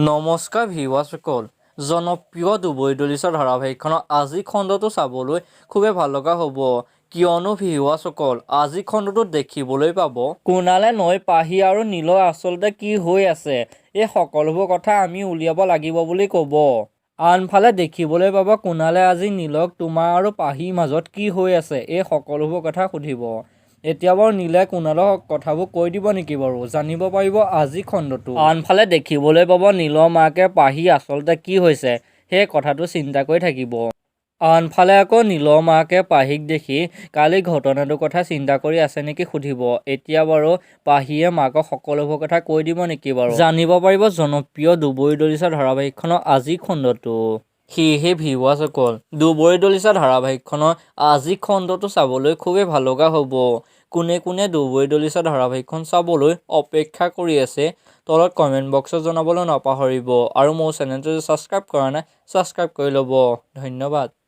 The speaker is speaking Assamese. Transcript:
নমস্কাৰ ভিউৱাৰ্ছসকল, জনপ্ৰিয় দুবৰি দলিচা ধাৰাবাহিকখনৰ আজিৰ খণ্ডটো চাবলৈ খুবেই ভাল লগা হ'ব। কিয়নো ভিউৱাৰ্ছসকল, আজিৰ খণ্ডটোত দেখিবলৈ পাব কুণালে নৈ পাহি আৰু নীলৰ আচলতে কি হৈ আছে, এই সকলোবোৰ কথা আমি উলিয়াব লাগিব বুলি ক'ব। আনফালে দেখিবলৈ পাব কুণালে আজি নীলক তোমাৰ আৰু পাহিৰ মাজত কি হৈ আছে, এই সকলোবোৰ কথা সুধিব। এতিয়া বাৰু নীলে কুণালক কথাবোৰ কৈ দিব নেকি বাৰু, জানিব পাৰিব আজি খণ্ডটো। আনফালে দেখিবলৈ পাব নীলৰ মাকে পাহি আচলতে কি হৈছে সেই কথাটো চিন্তা কৰি থাকিব। আনফালে আকৌ নীলৰ মাকে পাহিক দেখি কালি ঘটনাটোৰ কথা চিন্তা কৰি আছে নেকি সুধিব। এতিয়া বাৰু পাহিয়ে মাকক সকলোবোৰ কথা কৈ দিব নেকি বাৰু, জানিব পাৰিব জনপ্ৰিয় দুবৰি দলিচা ধাৰাবাহিকখনৰ আজিৰ খণ্ডটো। সেয়েহে ভিউৱাৰ্ছসকল, দুবৰি দলিচা ধাৰাবাহিকখনৰ আজিৰ খণ্ডটো চাবলৈ খুবেই ভাল লগা হ'ব। কোনে কোনে দুবৰি দলিচা ধাৰাবাহিকখন চাবলৈ অপেক্ষা কৰি আছে, তলত কমেণ্ট বক্সত জনাবলৈ নাপাহৰিব আৰু মোৰ চেনেলটো যদি ছাবস্ক্ৰাইব কৰা নাই, ছাবস্ক্ৰাইব কৰি ল'ব। ধন্যবাদ।